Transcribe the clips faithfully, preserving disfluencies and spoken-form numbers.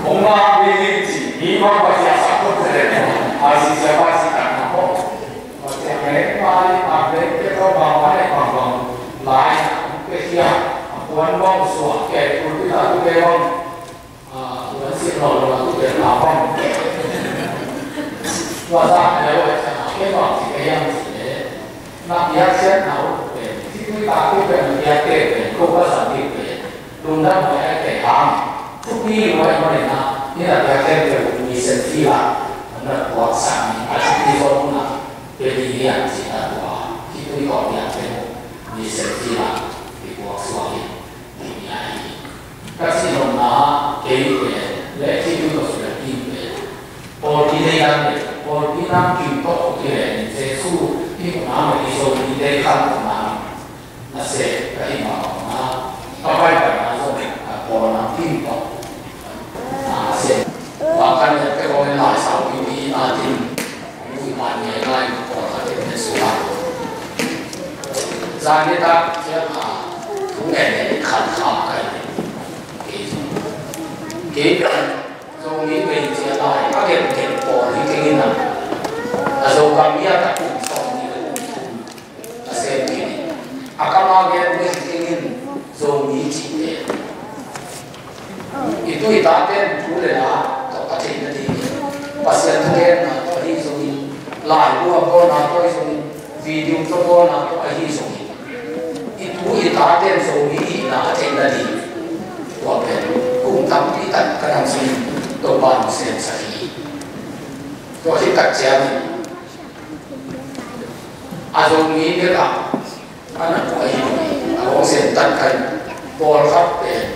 Hong ngak ding hi ci, mi bang Pasian sak khop se leh, a sisia Pasian sak khop. Pasian leh mah leh, a leh, kei tawh bang, a leh bang bang, lai, kei sia, a puan bang suak, kei pulpit ah tu kei bang, a, puan sik lo lo, tu kei la bang. Tua zah leh, kei bang ci, kei hiam ci leh. Na piakhiatna uh pen, ci tui tak tui pen, na piak teh pen, ko Pasian ding pen. Lungdam huai a kei hang, thupi huai mah in a, ina piak teh pen, mission field ah, na puaksak ni, a thupi zong na, pe ding hi a ci na tua, ci tui ko piak teh, mission field ah, i puaksuak hi, i nia hi. Ka cih nopna, kei pen, leh ci tui ko suak hi pen. Pawlpi nei dan pen, pawlpi nam kim tawh ko kile, Jesu, i ko nam, i zo, i dei khan ko nam. Na se ka hi mah bangin a, ka pai pai na zong a pawl na kim tawh na se. Bang kan ne pe kong en lai sau pi pi na tin. Ui man ne lai ko pawl na te ne su la. Zan ne ta cia a, tu ne ne khan kha kai ne. Kei zong. Kei zong. Zomi vei cia lai a gen gen pawl hi keng in a, a Zogam hi a ka kum sawm nih le kum thum a sem khin in a, ka ma gen vei hi keng in Zomi cihte i tu i tate in thu le la tawh a theihna ding in Pasian thugenna tawh ahi zongin, laibu a bawlna tawh ahi zongin, video tawh bawlna tawh ahi zongin, i tu i tate in Zomi hihna a theihna ding. Tua pen kum tampi tak ka dam sungin Topa in hong semsak hi. Tua hi tak ciangin a Zomi bek a, a na tua hi, a hong sem tak kha in, pawlkhat pen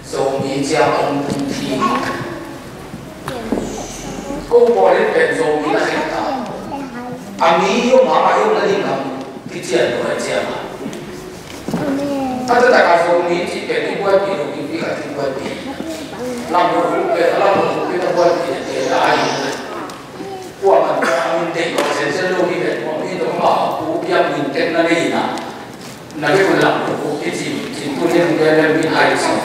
Zomi ciang a hong tung thim. Ko pawl in pen Zomi na khen ta. A mi hi om, a mi hi om na ding lam kician lo a ciang a. A taktak a Zomi cih pen i buaipih lo ding pi khat i buaipih. Lam lo hu pen, lam lo hu pen a buaipih na te lai. Kua man kua a min deih lo zenzen lo hi pen, kua mi tawh ma hu piang min tek na nei na. Na bek un lam tuk tuk kicim, cim tu ni tuk pen pen min hai cim.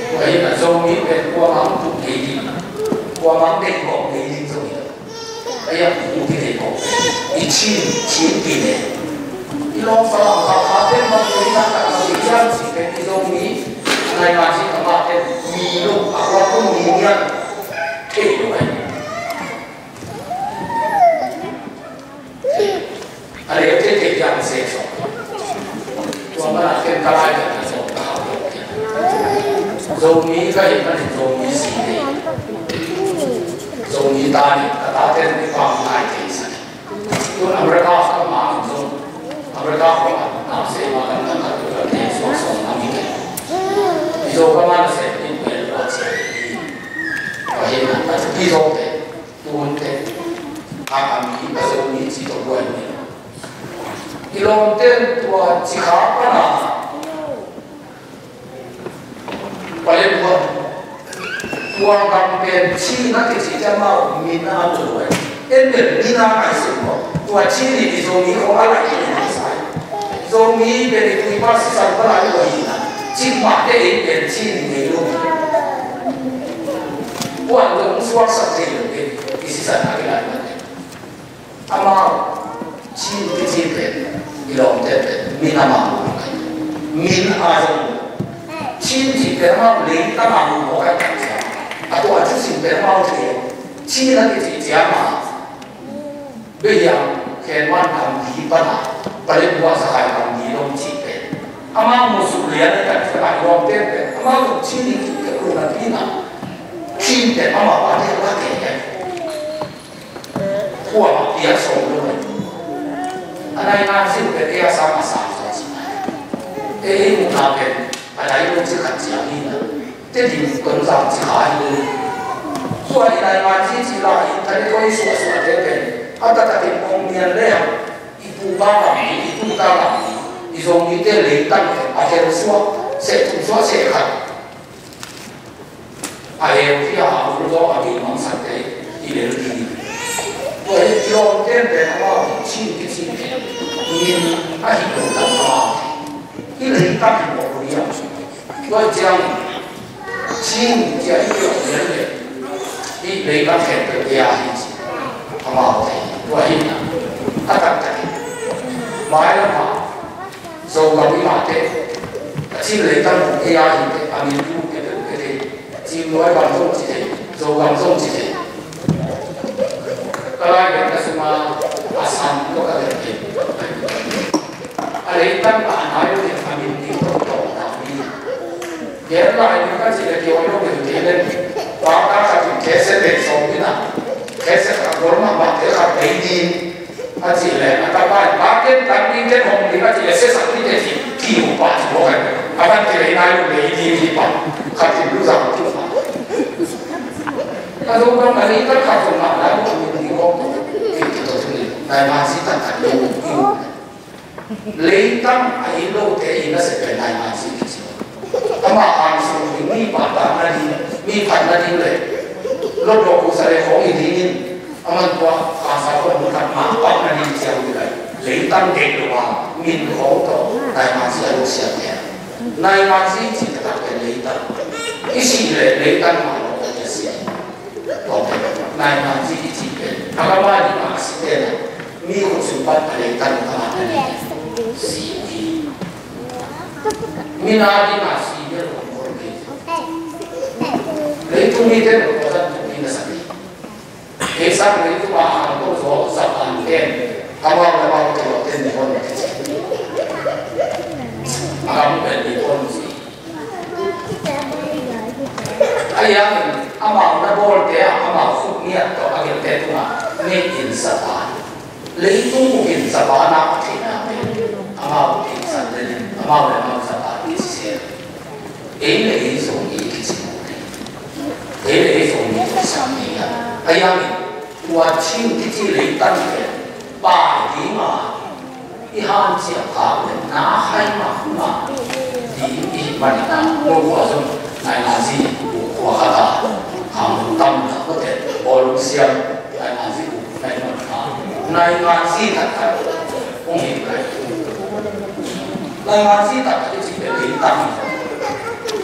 Tua hi na Zomi pen kuamah hong tuk kei ding, kuamah hong deih kawk kei ding Zomi. Ai a tuk tuk kei ding kawk. I Chin, Chin pi ne. I lawng Falam kha kha pen bang kei na tak a kei hiam cih pen i Zomi. Nai ma cih ka ma pen mi lo, a kuak lo mi niam. Thei lo ai. A leh kei kei kiang seh sawk. Tua mana ken ka lai ken ka sawk ka hau lo ken. Zomi ka hi manin Zomi si dei. Zomi ta ni ka ta ten ni pang nai kei sa. Tun America ka ma zong. America ko a na se ma kan kan ka tu ka te sawk sawk na mi kei. I zo ka ma na se ni pe lo a se. Ka hi na ka tu ki zo te. Tu'n te a, a mi a Zomi ci tawh buai ni. I lawmte'n tua Cikha pana Paletwa, tua gam pen Chin a kici ciang amau min a buai. En bel min a ngaihsun maw. Tua Chin in i Zomi khawng a laih khin hi sa hi. Zomi pen i tuipa sisan pa lai uh ahi na. Chin mah te ei pen Chin i ngei lo hi. Puan zong suaksak thei lo hi. I sisan a kilai mah te. Amau Chin kici pen i lawmte pen min amau lo hi. Min a zong lo. Chin cih pen amau leitang a lo mawk a hi tak ciang. A tua a thusim pen amau thei. Chin a kici ciang a. Behiang khenman gamgi pana Paletwa Zakai gamgi dong cih pen amau musuh lian a kan Zakai lawmte pen amau zong Chin i kik kek lo napi-in a Chin pen amau a nek la kei a hi. Kuamah piak sawm lo a hi. A nai ngan zin pen ei a sang a sang zaw cih na hi. Ei ei muhna pen a dai lo cih khat ciang hi na. Tedim Tonzang Cikha hi lo. Tua i nai ngan zi cih la i tani koi suahsuah te pen a taktakin ong nian le hang i pupa gamgi, i tuita gamgi, i Zomite leitang a tel suah seh, tum suah seh khat. A heu hi a, a ul zaw a, mi mangsak te i lel ding. Tua hi i lawmte'n pen amau Chin kici pen min a hi lo dan amau hi leitang hi mawk lo hi a. Tua hi ciang Chin cia i piak lian le i leitang khempeuh ei a hi ci. Amau thei tua hi na. A taktak hi. Mailam ah Zogam i mah teh a Chin leitang ei a hi teh a min tu peuhpeuh thei. Chin luai bang zong ci thei, Zogam zong ci thei. Ka lai biakna sungah a san tawh ka gen thei. A leitang a nai lo in a min ding tawh tawh na mi. Gen lai ding ka cih leh kio lo kei kei len. Paka khat in kese pek sawm ding a, kese khat gol mahmah te khat bei ding. A cih leh a tapa in pa ken tang ding, ken hong ding a cih leh siasak ding te ci, ci uh pa ci uh a, a van kilei nai lo bei ding hi pa. Khat in lu zang ci uh pa. Ka zong dong a leitang khat zong mah lai lo a min ding kong ci ci to ci ni. Nai man si tang khat lo i uh. Leitang a inn lote inn a sep pen nai man si kici. Amah hang sung ding, mi pahtakna ding, mi phatna ding le lotluak kusa le khawng hi dingin, aman tua hangsa khawng mun khat mah pahna ding ciang ding le leitang deih lo a min khawng tawh nai man si a lo siam te. Nai man si cih taktak pen leitang. I sih le leitang mah lo a si. Tua pen nai man si i cih pen a gam a ding a si te na, mi khut sung pan a leitang a mah na ni si hi. Mi na ding a si bel hong khol kei. Leitung mite lo tua zan tung mi na sa ni. Kei sang leitung a hang ko zo sa pan pen amau le amau te lo ten ni hon na te si. A gam pen ni hon si. Ahi hangin amau na bawlte ah amau khut ngiat tawh a gelhte tungah ngeih in sapa, leitung bukin sapa na a theihna pen amau in san lenin amau le amau sapa kici se. Ei le ei Zomi kici mu ding. Ei le ei Zomi tawh kisam ding a. Ahi hangin tua Chin kici leitang pen pai ding a i hanciam khak le na hai mahmah ding i hih manin ah, no khua zong nai nazi uh khua khat ah hang tam na khua te bawlung siam nai nazi uh nai man kha nai nazi khat khat hong hi kai. Nai nazi khat khat i cih pen ding tam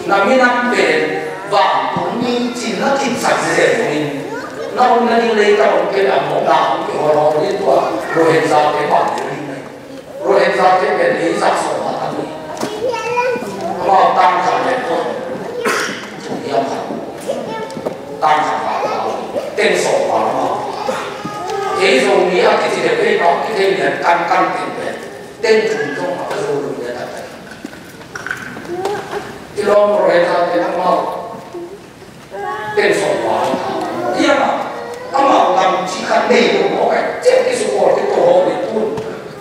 na minam pen vantung mi cin na kinsak zel zongin na um na ding lei ka hong pen a mawkna hong kihawlhawl in tua Rohingya te bang ding. Rohingya te pen ei zah sawm a tam hi. Amau tang khat le khat. Thu hiam khat. Tang khat khat khat. Teng sawm a amau. Ei Zomi a kici deuh ei bang kithei lian kangkang teng pen. Teng thum zong a ka zo lum lian taktak. I lawm Rohingya te amau. Teng sawm a hiam a amau lam ci khat nei lo mawk ai ciah kisukhawl kito haw le tun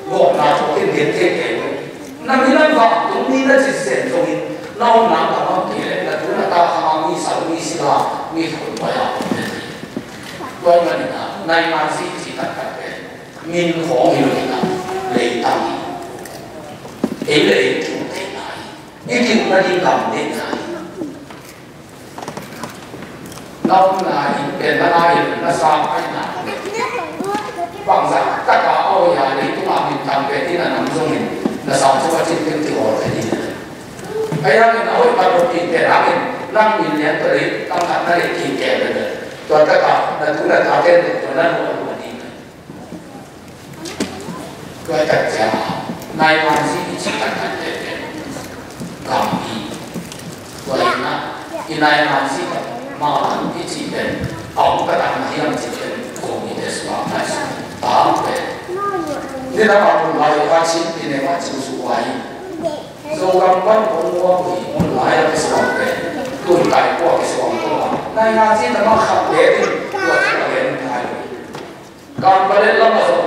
gawtna tawh ken gen thei kei lo. Na minam vantung mi na ci sen zongin na omna kamam kei le na tu na ta khamang mi sal mi sila mi thun pai a om pen hi. Tua i manin a nai man si ci taktak pen min khawng hi lo hi na leitang hi. Ei le ei kiu theihna hi. I kiu na ding gam deihna hi. Na omna in pen na ngai in na sang paina bangzah taka a oi a leitung a min tam pen in a nam zongin na sang sung a cin teng ti hawl thei ding. Ahi hangin a oi pat lo kin pen hangin nang min lian tua lei tang khat na lei kin ken pen tua taka na tu na ta ten tua na nuam nuam ding. Tua i tak ciang a nai man si i ci taktak pen pen gam hi. Tua in a i nai man si tak ma i ci pen a om ka tak na hiam ci pen ko mi te suak nai su ta pen. Ni na ma mun lai a cin pi ne ma cin su wai. Zogam pan kong ua ui mun lai a kisuang pen tun tai kua kisuang kong a nai man si tak ma kham le tin tua ci a len nai. Kampalet lam a zong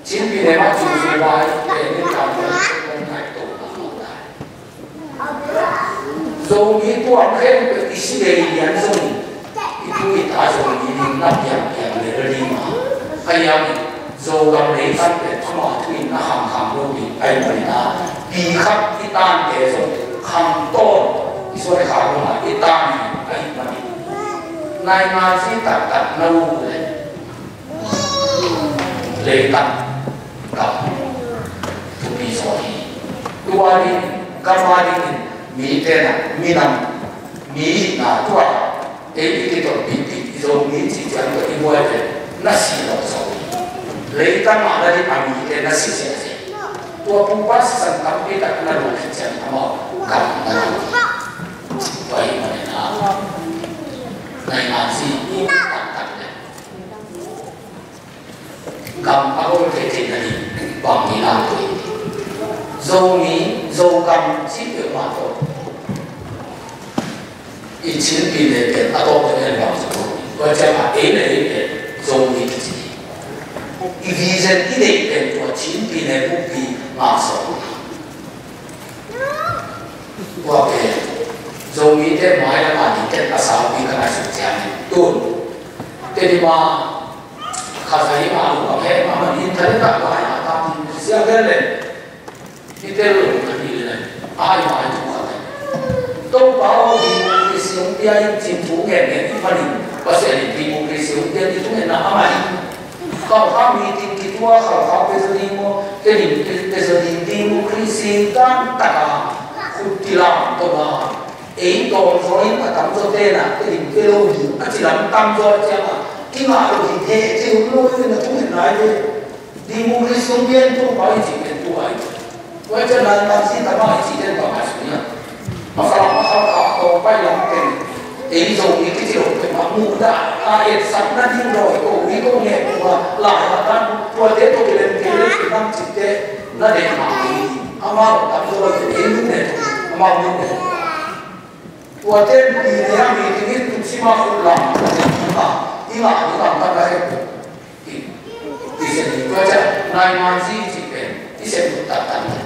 Chin pi ne mah Chin sung vai pen in Kampalet lam nai to na mawk lai. Zomi tuam khempeuh i si dei lian zong i tu i ta Zomi ding na piang piang le la ding a. Ahi hangin Zogam leitang pen amau thu in na khang khang lo ding ahi manin a pi khat i tante zong khang tawn i suan i khak lo ma i tan hi ahi manin. Nai nga zi taktak na uh le leitang gam thupi zaw hi. Tua ding gam a dingin mite na minam Mi hihna tua ei i kiton pipi i Zomi cih ciang tua i buai pen na si lo zo. Leitang ah na ding a mite na si sia sia. Tua pupa sisan tampi tak na lo khit ciang amau gam na lo. Tua hi manin a nai ngan si i taktak le gam a gol kei kei na ding bang ni na tui. Zomi Zogam cih peuhmah tawh i Chin pyine pen a tawp pen en bang zo. Tua ciang a ei le ei pen Zomi kici. I vision i deih pen tua Chin pyine bukpi ngah zo. Tua pen Zomite mailam a ding ken a saupi ka ngaihsut ciangin tun Tedim a kha zai ma lu bang he ma man internet ah lai a ta tin sia vel le. Hi tel lo ka hi le. Ai mai tu kha le. Topa aw, democracy hong pia in cin thu ngen ngen i panin Pasian in democracy hong pia in i thu ngenna a mai. Khalkha meeting kitua, Khalkha pia zo ding maw, Tedim pia zo ding, democracy dan taka khut kilam tawh a ei tawm zaw in a tamzaw tenah Tedim pia lo ding a ci lam tamzaw ciangah kingah lo hi thei, thei lo in a thu ngen lai ve. Democracy hong pia in Topa i cih pen tua hi. Tua ciang nai ngan si tama i cih pen bang a sung hiam? A Falam a Khalkha a tawmpai lam pen ei Zomi kici lo pen a muhdah a etsakna ding rawi ko i ko ngeh ko a lai a tan tuate tawh kilem kei le cih lam cihte na deh mah hi. Amau tam zaw lo pen ei mun ne amau mun ne. Tua ten pi ne a mi ding in sim a khut lam a ding in a i ngah ding lam tak la khempeuh. I, i sem ding tua ciang nai ngan si i cih pen i sem ding taktak ni.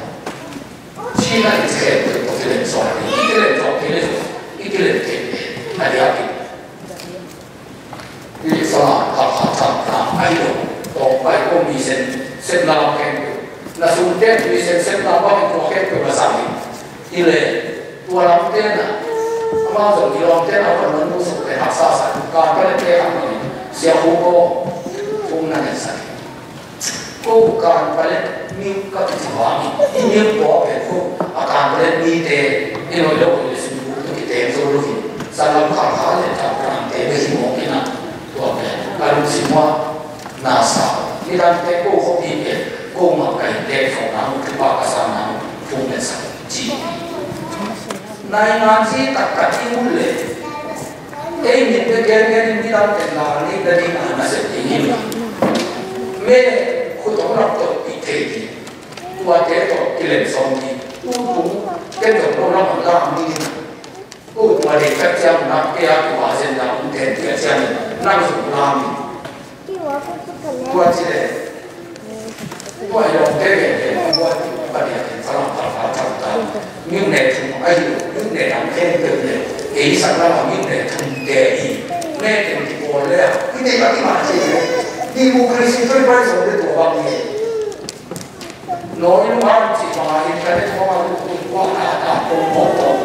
Cina i sem ding tua kilem sawm ni, i kilem sawm kei le sawm, i kilem kei le a diak i. I sa a kha tham tham a hi lo. Tawmpai ko mi sem sem lam khempeuh. Na sum ten mi sem sem lam bang tua khempeuh na sam i. I le Tua lam tenah amau zong i lawm tenah van man muh suk pen haksa sa kan pale te kan man sia hu ko kum na nai sa ko kan pale mi ka pi sa wa mi i mi ko pen ko a kan pale mi te i noi lo i le sum ko ki te zo lo hi sa lam kha kha le ta kan te be hi mo ki na tua pen ka lu si mo na sa ni dan te ko ko pi pen ko ma kai te ko na mu ki pa ka sa na mu kum le sa ci. Nai ngan si taktak i mun le ei mit pe gen gen in midang pen la ni na ding a na sep ding in me khut hong rak tawh i thei ding. Tuate tawh kilem sawm ding. Tu tung ken zong lo lam hong lam ding in. Ko tua dei khat ciang na pia tua zen na um ten pia ciang nang zong lam in. Tua ci le tua i lawmte veve tua Pasian in Falam Khalkha thamta. Mihne thum ahi lo, mihne dang khempeuh le ei sak lam a mihne thumte i mete kipawl le a i nei a i mah ci le. Democracy twenty-five zong le tua bang hi. Nawi lunghan cih bangah internet khawngah lungkung kuang a a kong mawh tawh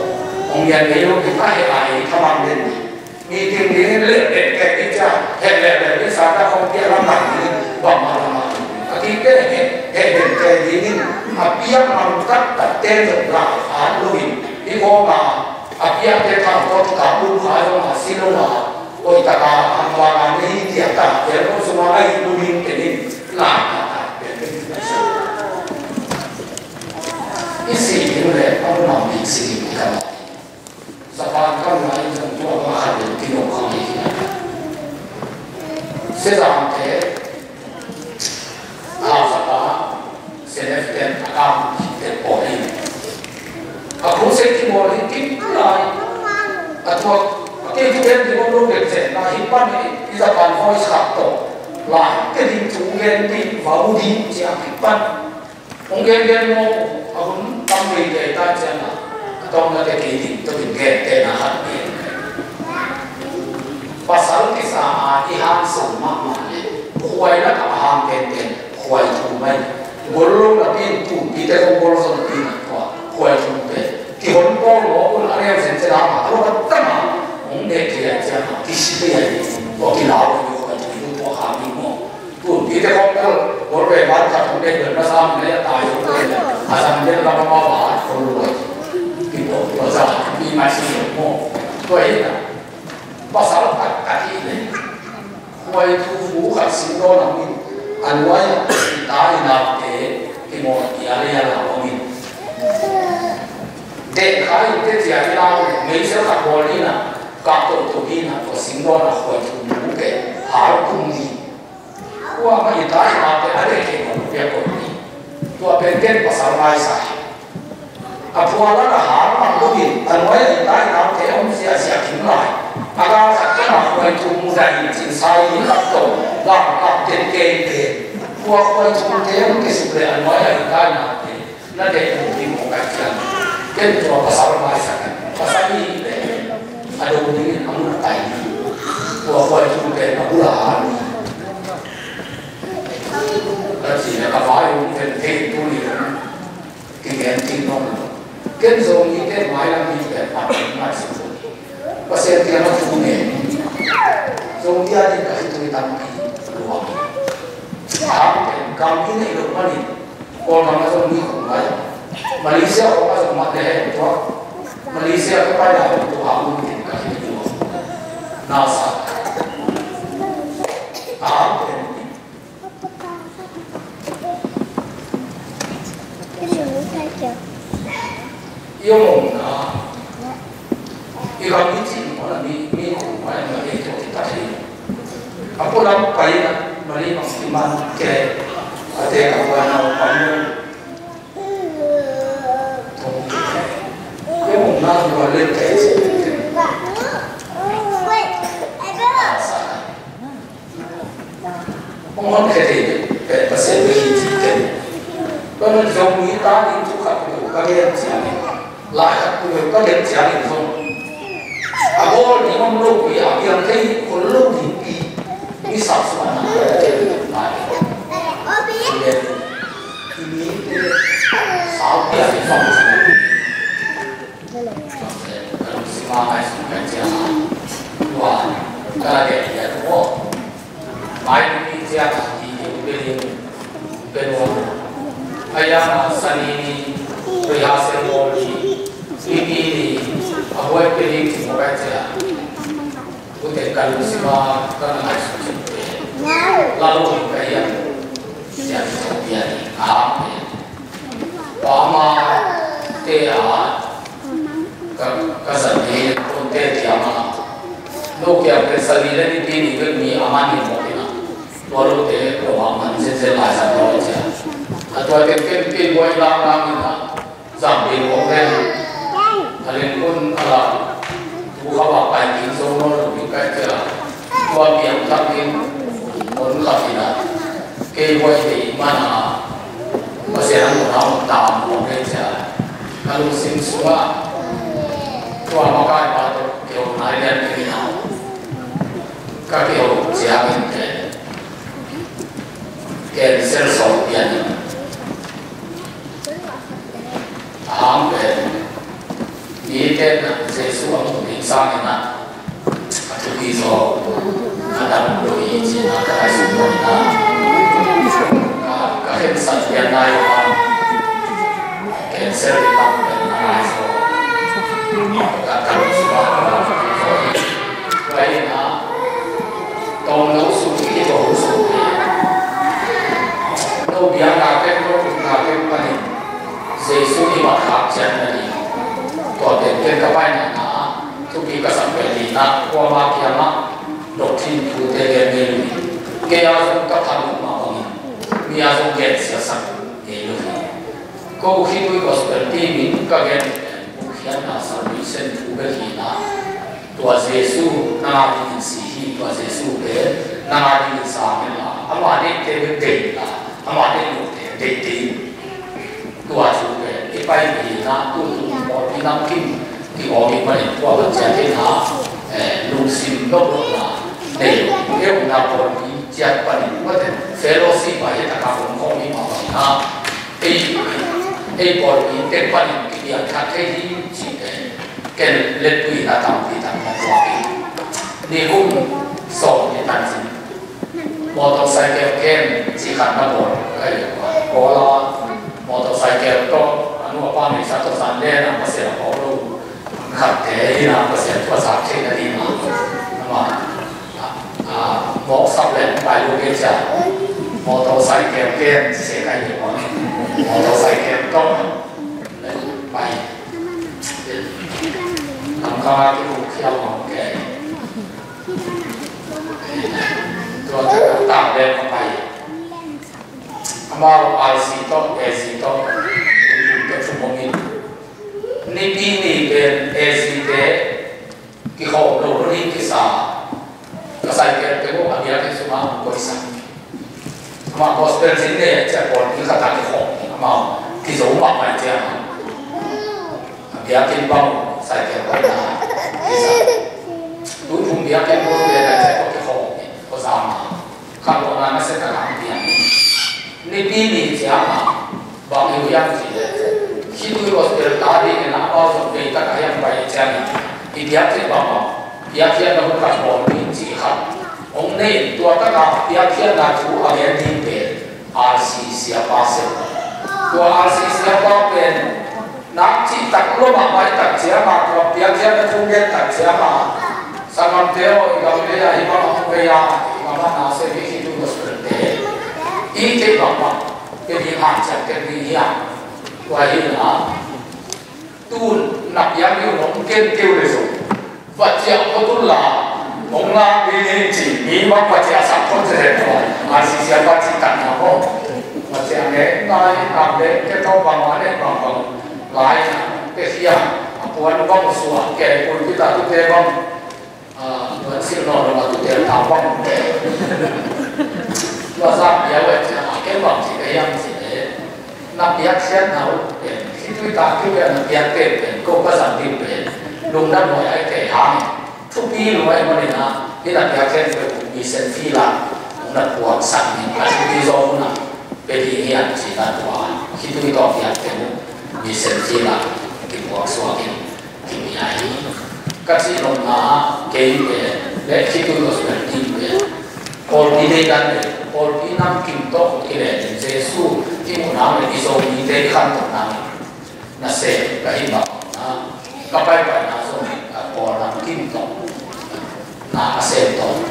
hong lian ngei lo hi a heh a ei thamang den ding. Meeting dingin leh bek kei ding ciang heh leh bek ding sa ta khawng piak lam lang dingin bangmah lamah a kikte heh heh bek kei dingin a piak mang taktakte zong lai khan loin hih khawngah a piakte khang tawh kikah bum kha zongah si lo a hoih taka hangvanga na hi tiah ta tel khawng sungah a hih lo ding kenin lai taktak pen i si ding le a munah mi si ding i kam a. Japan kam lai zong tua ma khat in kino khang hi. Sezangte a sapa senef ten a kam hi te pawl in a crusade kimawl hi kim lai. A tua a kei tu ten ding om lo dek zen na hi pan i Japan voice khat tawh lai ke ding thu gen ding vau ding ci a hi pan. Hong gen gen maw a hun tam vei te ta ciang a a tawng na te kei ding to in gen te na hat ding. Pasal kisa a i hang sang mahmah le khuai lakah a hang penpen khuai thu mai. Gol lo na pin tumpite kong gol zon pin a tua khuai thu pen kihon pawl lo un a reu zen cen a ma a lo ka tama hong ne kei a ciang a kisi kei a hi. Tua kilau a hi khuai thu hi tua hang hi maw. Tumpite khawng kal bawlbe ban khat hong dek bel na sam in a ya tai zo ko in a zang den lam a ma ba khol lo ai. Pi pawh tua za pi mai si lo maw. Tua hi na, pasal khat khat hi le, khuaithu bu khat sim dawn a om in, a nuai-ah i ta i naute kimawh, i a lei a la om in, deh kha in te cia i lau le, meisel khat bawl hi na, kah toto hi na, tua sim dawn a khuaithu bu pen hal kum ni. Kuamah i ta i naute a deh kei mawh pia koih ni. Tua pen ken pasal ngaisa hi. A phualan a hal mang lo in, a nuai-ah i ta i naute om ziahziah kim lai. A gal khat ken a khuaithu mudah in cin sai in lak to, gal kap den kei pen. Tua khuaithute hong kisuk le a nuai-ah i ta i naute na deh uh ding mawk ai ciang. Ken tua pasal maisak in, pasal i pen a do dingin a mun a tai ni. Tua khuaithu pen a bul a hal ni. Ka ci le ka vai um pen thei tu ni. Kigen ting nong lo. Ken Zomi te mailam hi pen a pen maisak uh. Pasian kiang a thu ngen. Zomi a ding ka hi tui tampi luang. A pen gam i neih loh manin Kawlgam a zong mi khong lai. Malaysia khong a zong mat le hei tua. Malaysia ka pai lai tua a mun in ka hi tua. Na sa. A pen. I om omna, i gam i cih mawhna mi, mi khong mawhna ei tawh kipat hi. A pualam paina, mali bang i man ke, a te ka puaina pang lo. Tawh kik ke. I om omna, i gam le te cih te. Hong honkhia thei pen Pasian bek hi cih ken. Tua nun Zomi ta ding thu khat peuh ka gen ciangin, lai khat peuh ka gen ciangin zong, a bawl ding om lopi, a piang thei khol lo dingpi, mi sapsuahna lai. I mite saupi a i fam. Ka lungsim a ngaihsut ka ciang a, tua ka la gen lian uh aw. Mai ni ciang a i ding pe ding pe nuam. A yang a sani ni, rehearsal bawl ni, i pi ni, a buai pe ding ci mawk ai ciang. Ute ka lungsim a ka na ngaihsut cih pen, la lo in ka hiam? Siam Zomi a ding a hang pen. Tua ama te a ka, ka zat ni Tonte ti ama. No kia pen sali le ni ti ni pen mi ama ni mo ina. Tua lo te tua man zen zen lai sa lo cia. A tua ken ken ken buai lang lang ina. Zambia kong ven a len kun a la tu kha va pai kin zo no lo ni kai cia. Tua piang tak in kon kha ina. Kei buai te mana. Pasian ang kona ong tam ong kai cia. Ka lungsim sunga tua makai pa to keu nai lian kei na. Ka keu cia min ke. Cancer sawm pian in. A hang pen, mite na Jesu a muh ding sangin a, a thupi zaw a dam lo hi ci-in a ka ngaihsut lo in a, ka, ka khensat pian nai lo a, cancer i tam pen a nai zaw. Ka, ka lo sua, ka lo sua hi. Tua hi in a, tawm lo sung hi, tawm lo sung hi. No biakna pen, no upna pen panin. Jesu i mat khak ciat na ding. Tua pen ken ka paina na, thupi ka sak pen ding na, kuama kiangah doctrine thute gen ngei lo hi. Kei a zong ka phat lo mah bangin, mi a zong gen siasak ngei lo hi. Ko khitui gospel team in ka gen pen, ko khiatna salvation thu bek hi na. Tua Jesu nang a dingin si hi, tua Jesu pen nang a dingin sang hi la, ama deihte bek deih la, ama deih lote deih deih. Tua thu pen i pai hi na, tu tu pawlpi namkim ki-awm i panin tua bek ciat hi na, eh, lungsim nop lohna nei lo. E upna pawlpi ciat panin tua ten fellowship a hi taka om khawm hi mah bang na. Ei, ei pawlpi tek panin kipiang khat thei hi cih pen. Ken letpui na tampi tak na tuak hi. Ni hum sawm ni tan cin. Motorcycle kem ci khat na bawl ka hi. Kawla motorcycle tawh a nu a pa neihsa tawh zan le na masiah a pawh lo khatte Hi na, Pasian tua sa thei na di ma. Ama, a, a, mawk sap le pai lo ke cia. Motorcycle ken se kai ni ma. Motorcycle to. Pai. Lam kha ki u khia ma ke. Tua ta ta le pai. Amau R C to, A C to. Tua fu mo mi. Nipi ni pen A C te kikhawm lo, lo ni kisa. Ka cycle te ko a biakinn sungah hong koihsak. Amah gospel zin ne cia pawl ni khat a kikhawm ni. Amau kizo mahmah cia. A biakinn bang cycle koihna kisa. Tuiphum biakinn ko pen a cia ko kikhawm ni. Ko zama. Khanlawhna nasia tak a hong piang. Nipi ni ciang a bang hi uh hiam cih leh, khitui gospel ta dingin a pau zong vei tak a hiam pai ciangin, i piak theih bangbang piakkhiatna hun khat bawl ding cih khat hong nei in, tua tak a piakkhiatna thu a gen ding pen R C siapa seh. Tua R C siapa pen nak cih tak lo mahmah i tak ciang a, tua piakkhiatna thu gen tak ciang a, sanggamte aw, i gam vei a hi bang a hong vei a, i gam a na se mi khitui gospel te i theih bangbang pia ding hanciam tek ding hiam? Tua hi na, tun na piak ding hong gen keu le zong, va ciah phot un la, hong lak ding hi ci, mi bang va ciah sak phot se se tua, a sisia va cih tak na maw. Va ciah ngen ngai, nak le ke tawh bang a ne bang bang lai, ke khia, a puan bang suah, ke pulpit a tute bang, a, puan silh nawn lo a tute ta bang. Tua zak bia ve ciah, a ke bang ci ke hiam ci le. Na piakkhiatna uh pen, khitui tak thu pen na piak pen pen, ko ka zang ding pen, lungdam huai ai kei hang, thupi lo ai manin a, hi na piakkhiat pen uh mission field ah, na puaksak ning, a thupi zaw uh na, pe ding hiam ci na tua, khitui tawh piak pen uh, mission field ah, kipuaksuak in. Kipia hi. Ka cih nopna kei pen le khitui gospel team pen pawlpi deidan le pawlpi namkim tawh kong kilen in Jesu i muhna le i Zomite i khantohna nasem ka hi mah na, ka paipaina zong pawl namkim tawh na a sem tawh.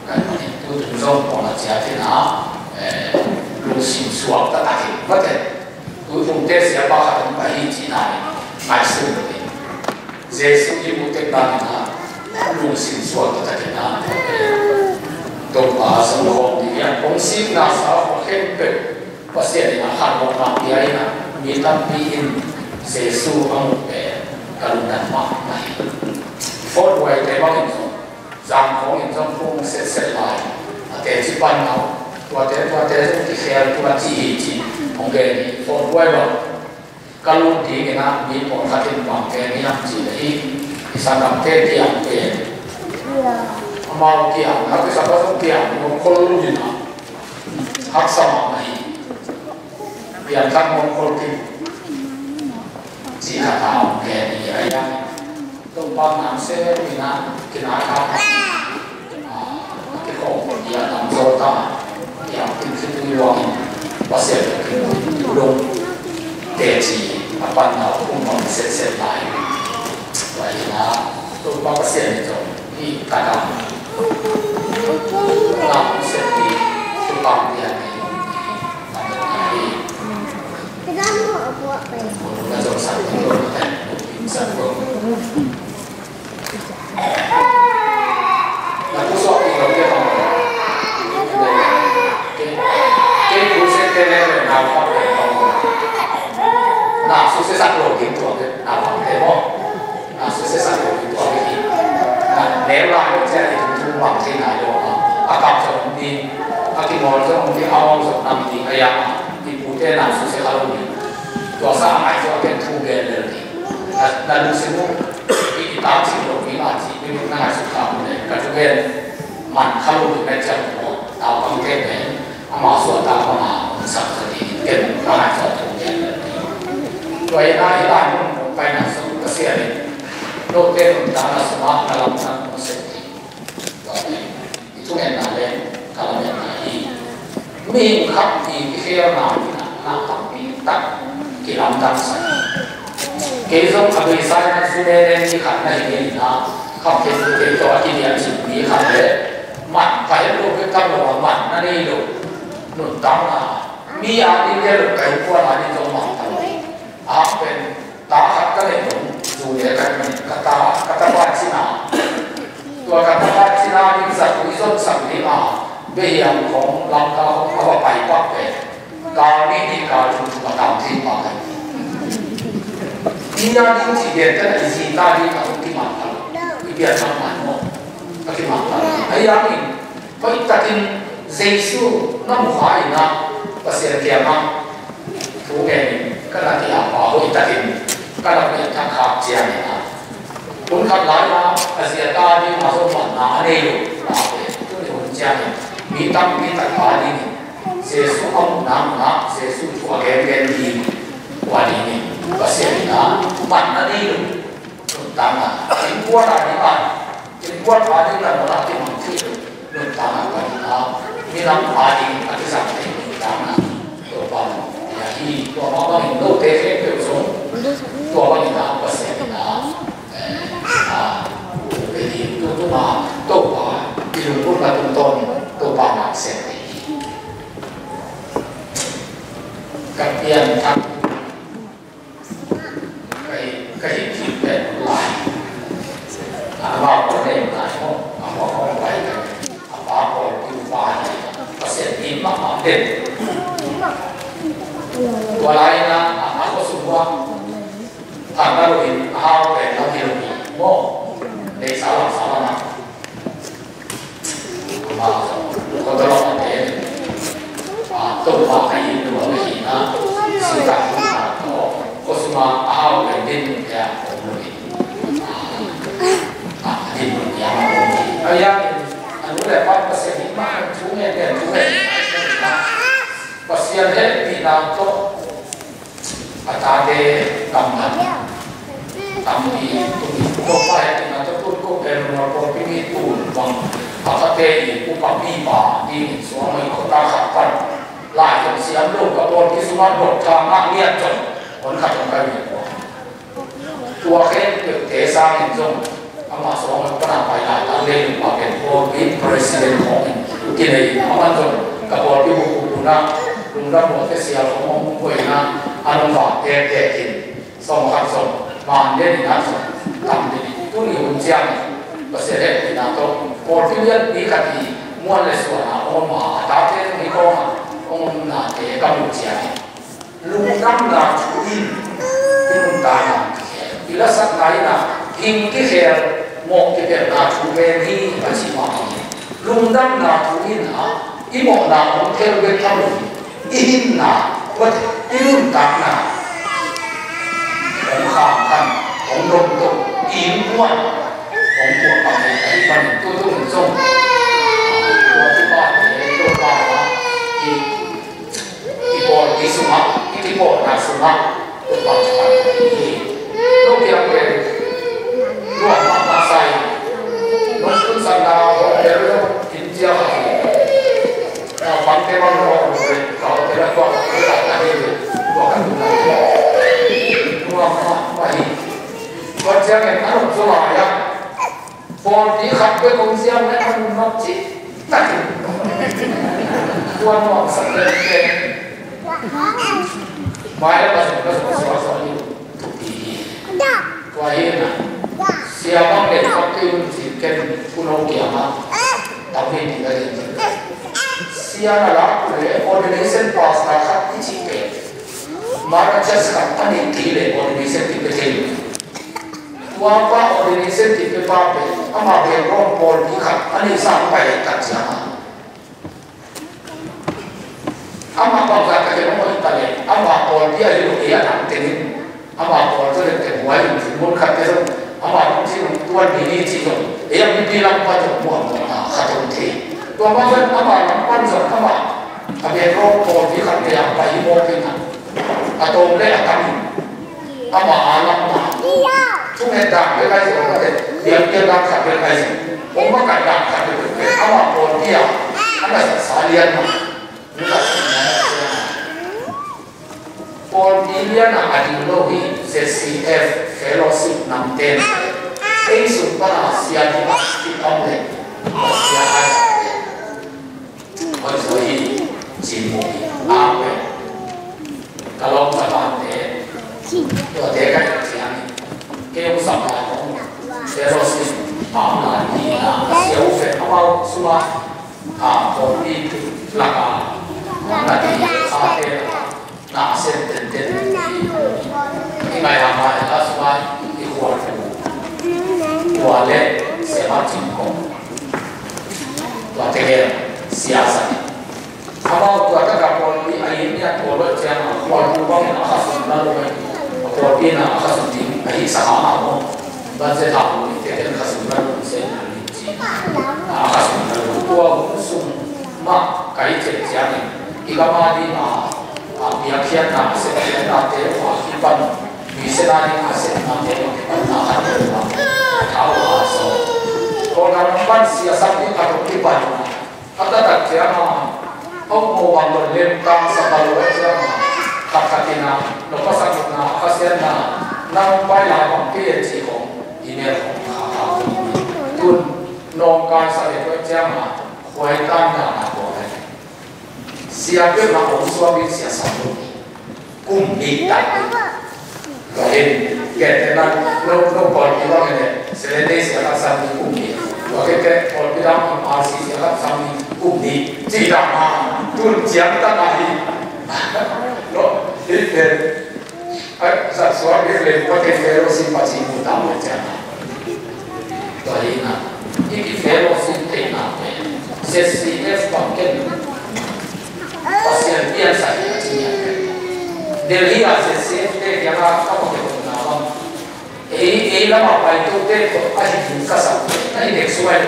Ka hi mah in tu tung zong pawl a ciat in a, eh, lungsim suak taktak in va teh. Tuiphumte siapa khat hong pai hi cihna in ngaihsun lo in, Jesu i muh tek bangin a lungsim suak taktak in a, Topa zong khawm ding hiam, hong sikna sa khua khempeuh Pasian in a khanlawhna pia in a, mi tampi in Jesu a muh pen ka lungdam mahmah hi. Phone huaite bangin zong Zangkhawng in zong phone setset lai, a teci pan nau, tuate, tuate zong kikhel tua ci hi ci, hong gen hi, phone huai bang. Ka lut dingin a mi pawlkhat in bang gen hiam ci le hi, i sanggamte kiang pen. Amau kiang, a kisapa zong kiang, nuam khol lu in a, haksa mahmah hi. Piangthak nuam khol kik. Ci khat a hong gen hi a hiang. Topa nang se ina kina ka. Ki ko ya tam zo ta. Ya kin si tu yuang. Pasian kin tu dong. Te ci a pan na kum bang set set lai. Wa ina Topa Pasian ni zong hi ta ka. Na set ni tu pang dia ni. Na ni. Na susia sak lo ding tua, na pang te mo. Na susia sak lo ding tua hi. Na neu lai lo cia i tung tung bang thei nai lo a. A kap zong om ding, a kimawl zong om ding, a om zong nam ding, a yang a. I pute na susia kha lo ding. Tua sa a ngai zong a ken thu gen lel ding. Na, na lungsim uh i, i tang cih lo ding a cih, mi na ngai suk kha lo ding. Ka thu gen man kha lo ding na ciang lo. Tau pang te pen. Ama suahtak banga hong sak zaw dingin ken ka ngaihsut thei. Tua hi a, hih lai mun hong paina sung Pasian in note nuntakna sungah na lamdang hong sep ding. Tua hi i thungetna le ka lametna hi. Mihing khat i kikhelna in a, na tampi tak kilamdangsak hi. Kei zong a beisa in a zu nenen mi khat na hi ngei in a, khamtheih tutheih tawh a kiniamcih mi khat le, man pha het lo bek tham lo a, man na nei lo nuntakna, mi a ding le lo, ka innkuan a ding zong man pha lo. A hang pen ta khat ka neih dong, zu ne ka neih, ka ta, ka tapa cina. Tua ka tapa cina ding zakui zon sak ding a, behiam khong, Lamka khong a va pai pak pen, kal nih nih kal thum thum a tam thei pak hi. Tua ding ci gen tena i zi ta ding a hong kiman kal, i pian sak man maw, a kiman kal. Ahi hangin, hoih takin Jesu na mu kha in a, Pasian kiangah thu ngen in, ka na kiam pa hoih takin ka na pian thak khak ciangin a, hun khat lai-a a zi a ta ding a zong manna a nei lo, a pe, tuni hun ciangin mi tampi tak a dingin Jesu a muhna munah Jesu thu a gengen ding, tua dingin Pasian in a manna nei lo. Nuntakna, innkuan a ding a, innkuan a ding lam a kimang thei lo. Nuntakna panin a, minam a ding a kizang thei nuntakna. Topa, ya hi, tua mah bangin note khempeuh zong, tua bangin a Pasian in a, eh, a, pe ding, tu, tu ma, Topa, i lungput na tungtawn, Topa na sem thei hi. Ka pian thak Ka hi, ka hi khin pen lai. A, amau pawl nei lai maw, amau pawl lai ka, a pa pawl kiu pa hi. Pasian in mahmah den. Tua lai-in a, a, a khuasung ah, a na lo in, a hau pen lam hi lo hi maw. Nei sa lam sa lam ah. Ama, khuatalawh a pen, a, Topa a it nuam ahihna, singtang hong khat tawh, khuasung ah a hau pen dinmun te ah om lo hi. A, a dinmun te ah om lo hi. Ahi hangin, a nu le pa Pasian in mah thu ngen pen, thu ngen pen, Pasian hehpihna tawh, a tate kammal tampi tuni, Topa hehpihna tawh tun ko pen Lungmual pawlpi mi tun bang a pate i upa pipa dingin suang i khuata khat pan lai zong siam lo, ka pawlpi sungah doctor ngah ngiat zong hon khat hong kai ngiat. Tua khempeuhte sangin zong amah suang pan a pai laitak leilung pah pen pawlpi president khawngin kinei, aman zong ka pawlpi bup bup unah lungdam lawhte sial khawng hong buaina an hong vak tektek in sawm khat zong man den inah zong tam den in tuni hun ciangin Pasian hehpihna tawh pawlpi lianpi khat i muan le suan a hong om a, a tate zong hi kawng a hong omnate ka muh ciangin lungdamna thu in i nuntakna kikhel, i lasakna in a hing kikhel, mawh kipelhna thu pen hi a ci mah hi. Lungdamna thu in a i mawhna hong khel bek tham lo hi. I hinna, i nuntakna hong khangkhan, hong domto, i innkuan hong puahpah hi. Ahi panin tutung in zong tua tu pa te, tua pa na i I pawlpi sungah, i kipawlna sungah, Topa thupha hi. Lo kiang pen, nuam mahmah sa in, nong tunsakna hotel lo in cia kha hi. Naupangte bang lo, ka hotel a tua ka hotel a ka hi, tua ka tun a hi. Nuam mahmah hi. Tua ciangin a nong zong a ya. Pawlpi khat bek om siam le a nunnak cih takin tua nuamsak pen pen. Mai le ka zong ka zong suaksuak ni thupi hi. Tua hi na. Sia bang le khat kei un cih ken kun ho kiangah tam hi ti ka hi. Sia na lak le ordination pastor khat i cih pen. Mara church khat a nih ti le ordination ti pe thei. Tua pa ordination ti pe pa pen ama background pawlpi khat a neihsa hong pai leh tak ciang a, ama bangzah ka khen hong hoih ta leh ama pawlpi a hi lo ei a dang tengin ama pawl zaw leh teng huai in mun khat te zong ama lungsim hong tuan ding hi cih zong ei a mipi lam pan zong muanmawhna khat om thei. Tua mah zong ama lam pan zong ama a background pawlpi khat nei a pai hi mawk in a, a tawm le a tam in Ama a lam ma. Thunget dan bek ai zong, mate, biakpiak dan khat bek ai zong. Hong makai dan khat bek ai zong. Ama pawlpi a, a nasepsa lian ma. Pawlpi lian a a ding lo hi. Z C F fellowship namte, ei sung pana sia ding a kitam le, sia ai hoih zaw hi, cin mu hi. Amen. Ka lawm ka pante, tuate ka en ciangin kei hong sam lai hong fellowship pam lai hi. Na sia u fen amau suma, a pawlpi laka na ti ate laka na sem tenten. I ngai hang ngai la suma i khual fu tua le sema cing kong tua tegel sia sa. Amau tua taka pawlpi a inn nia tua lo ciang a khual fu bangin a kha sum na lo mai. A pawlpi na a kha sum ding a hi sa ha ma mo. Ban se tha fu ni teken kha sum na lo se na ni ci. A kha sum na lo tua hun sum ma kai cek ciangin i gam a ding a, a, biakhiatna, a sepkhiatnate hua kipan, mission a ding a sepnate hua kipan na khat te hua thau a so. Kawlgam pan siasak ding khat hua kipan a, a taktak ciang a, a uk mo bang lo lem tang sa bang lo ciang a, khat khat in a, no pasak na, a khasiatna, nang pai lai bang kei e ci khong, email khong kha kha. Tun, nong kai sa le tua ciang a, khuai tan na na ko le. Sia peuh na hong suak in sia sam lo. Kum nih tak. Lo in, kei te na, lo, lo pawlpi bang in le, Seventh Day sia khat sam ni kum nih. Lo kei te pawlpi dang in R C sia khat sam ni kum nih. Ci dang ma, tun ciang ta na hi. Lo, hi pen. Ai, zat suak ding le, Pathian fellowship pa ci mu tam le ciang. Tua hi na, i ki fellowship te na pe, Z C F bang ken, Pasian pian sa hi na ci ni a pe. Delhi a Z C F te kiang a ka bang ken na bang. Ei, ei lama pai tu te ko a hi ding ka sa, na i dek suai.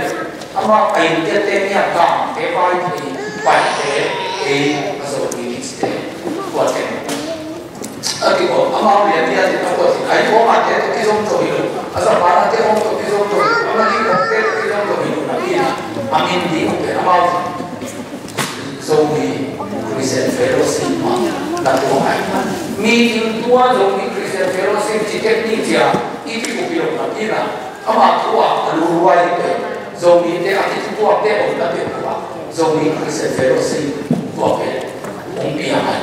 Ama pai te te ni a tam, te pai te, pai te, ei, a zo ni ni te, tua te. A kiko, amau lian lian in a kua cin, a i kawmate tawh kizom to hi lo, a zapanate hong tawh kizom to hi lo, a mali hongte tawh kizom to hi lo, na pi na, a min di hong pen amau Zomi Christian Fellowship ma, na tua ngai. Mi in tua Zomi Christian Fellowship ci tek ni cia, i kikup hi lo, na pi na, Ama thu a a luluai hi pen Zomite a kitutuakte om na pen thu a Zomi Christian Fellowship tua pen hong piang ai.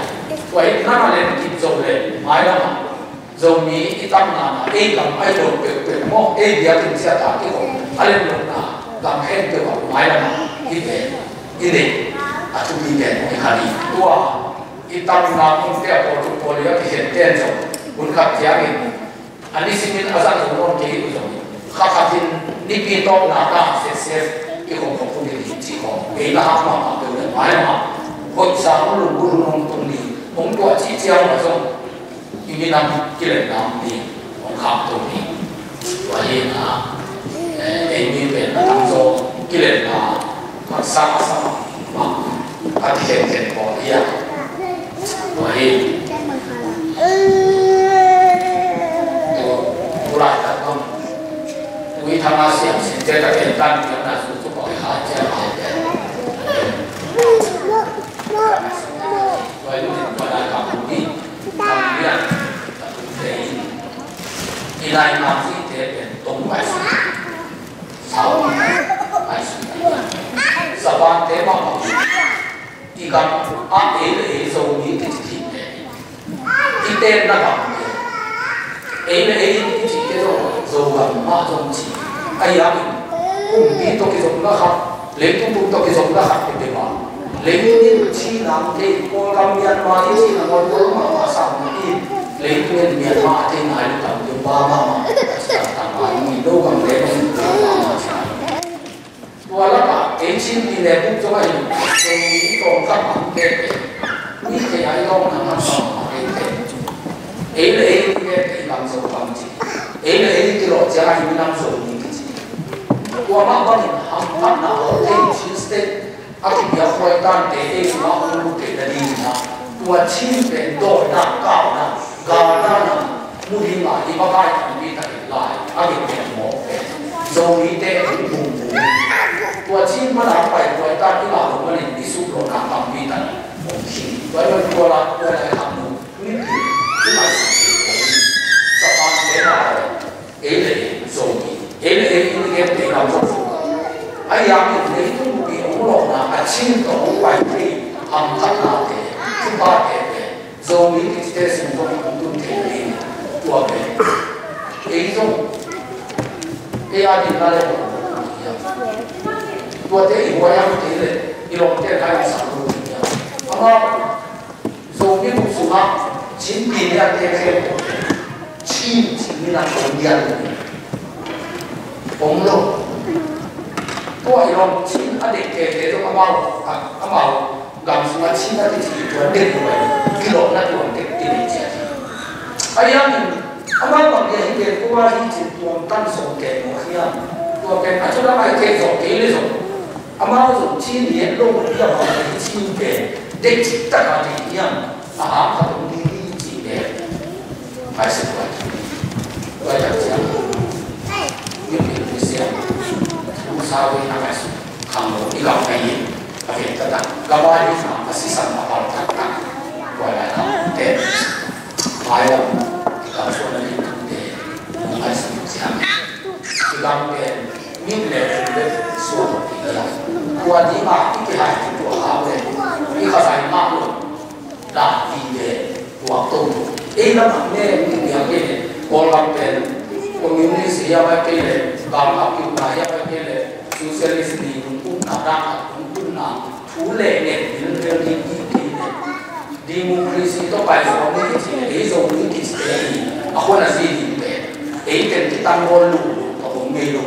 Tua hi nang a lem kip zo le mailam a Zomi i tamna na ei lam ai lo pekpek maw, ei biakinn ciat a kiko a lem lona gam khempeuh a mailam a hi pen i nei a thupi pen hong hi kha hi. Tua i tamna hong pia pawl tuk pawl i a kikhen ten zong hun khat ciangin a nisimin a zat zo nawn kei uh zong, kha khatin nipi tawpna ta setsep kikhop khop uh hi cih khawng ei na hak mahmah peuh le mailam ah hoihsa hong lunggulh hun hong tung ni, hong tuah cih ciang uh a zong i minam kilemna hong ni, hong khakto ni. Tua hi a, eh, ei mi pen a tamzaw kilemna haksa a sa mahmah a kikhenkhen pawl hi a. Tua hi. Tua, tulaitak bang. Tui thanga siam sinte ka ken tan piakna su cu pawi ha cia ha te. Tua hi tua lai ka pu ni. Kam piak. Ka pu te in. I lai ma si te pen tong pai si. Sau pai si. Saban te ma ma. I gam a ei le ei Zomi kici thim te. I tenna gam te. Ei le ei kici te zong Zogam mah zong ci. A hiangin kumpi tawh kizopna khat, leitung tung tawh kizopna khat te te mah. Leitung in Chin ang te, Kawlgam Myanmar in Chin ang Kawlgam mah mah sang mah in. Leitung in Myanmar a te nai lu tam tung ba mah mah. Ci tam tam mah in Zogam te zong ba mah mah ci. Tua lakah ei Chin pi le buk zong ahi lo, Zomi tawmkhat a hong pek pek. Mi thei a i lawmna hmasa mahmah ei pek. Ei le ei i pek pek i lam Zogam ci. Ei le ei i kilawh ciangah i minam Zomi kici. Tua mah bangin hamphatna awte in Chin State a kipiak huai tante ei sungah hong lut theihna dingin ah tua Chin pen dawina, kauna, galna na mu ding a i makai tampi takin lai a gengen mawk pen Zomite hong bum bum. Tua Chin mana pai tua i tan i ngah lo manin i suklawhna tampi tak hong khing. Tua i man tua la tua lai khak nu mipi i maisak kei ko. Ahi hangin leitung bupi hong lawhna a Chin tawh hong pai thei hamphatnate, thuphate pen Zomi kicite sung zong hong tun thei ding. Tua pen ei zong ei a dingin le tuate i huai a kei le i lawmte lai i sak lo ding hiam? Amau Zomi bup sungah Chin pi liante khempeuh Chin Chin in a om lian om lo. Tua i lawm Chin a deih kei te zong amau, amau gam sungah Chin a kici tua deih lo ai. Kilawhna tuam tek ti nei ciat hi. Ahi hangin amau bang dia hi pen kua hi cin tuam tan sawm kei maw hiam? Tua pen a cu lam ai kei zawh kei le zong amau zong Chin lian lo hi a bang hi Chin pen deih cik tak a deih hiam? A hang khat om ding hi cih pen ngaihsut tua. Tua tak ciang mipil misiam thu sau in a ngaihsut khang lo i gam ahi a ven taktak gam a ding a sisan a pal taktak. Tua lai a te mailam i kalsuan a ding tute ngaihsut ciang i gam pen min le thum le suak lo ding hi a. Tua ding a i kihai thei tua hau le i khazai mah lo. Dah vive tuak to. Ei lamah ne mi piang kei le Kawlgam pen communist hiam ai kei le, bang a piu na hiam ai kei le, socialist ni lungkutna, dah lungkutna thu le ngen bil bil ding i kei le, democracy tawh pai zaw ni kici le ei Zomi kici te hi. A huan a zi ding pen ei pen kitanggol lulu a om ngei lo.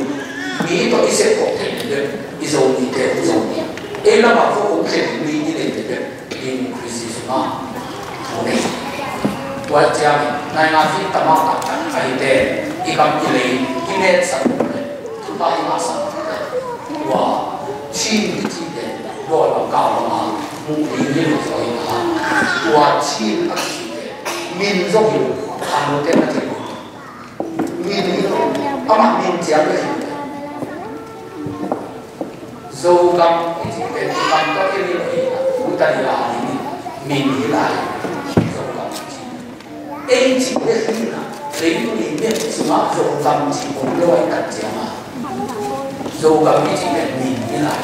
Mi tawh i sep kawk thei le i Zomite uh Zomi ei lamah vo om thei ding mi i nei le pen democracy sungah thu nei. Tua ciangin naingan zi tamah taktak ahite i gam i lei i metsak le thupha i ngahsak le tua Chin kicite dawi bang kau banga muh ding hi lo zaw hi a. Tua Chin a kicite min zong hi lo, a note na thei lo. Min hi lo, amah min ciang le hi lo. Zogam i cih pen i kam ka kei ni lo hi a, u ta ni la ni min hi lai. Zogam i cih ei cih le hi na, leitung i miat sungah Zogam cih om lo ai tak ciang a. Zogam i cih pen min hi lai.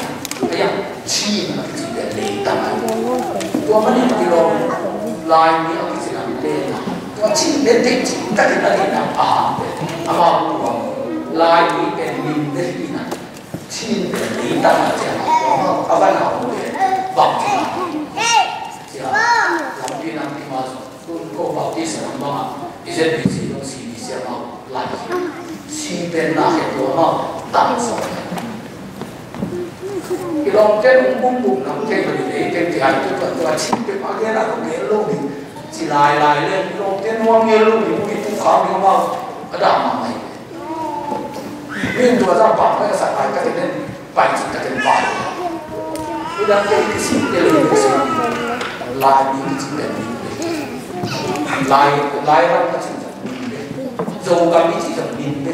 Ai a, Chin a cih pen leitang ai. Tua manin i lawm Laimi a kici lam te na. Tua Chin pen te cih takin a leitang a hang pen. Amau tua Laimi pen min le hi na. Chin pen leitang a ciang a tua a van a om pen baptisma. Cia lampi nam ti ma zong tun ko baptisma bang a i Z B C dong C B C amau lai. Si pen na khe tua amau tang so. I lawmte nung bumbum nam kei lo i lei pen ti hai tu tua tua Chin pen a gen a ko gen lo ding. Ci lai lai le i lawmte nuam ngel lo ding i tu kha ding amau a dah ma mai. Min tua zang pang mai a sak lai ka te nen pai ci ka ten pai. I dang te i kisik te le i kisik. Lai mi kici pen min pe. Lai, lai ram ka ci zang min pe. Zogam i ci zang min pe.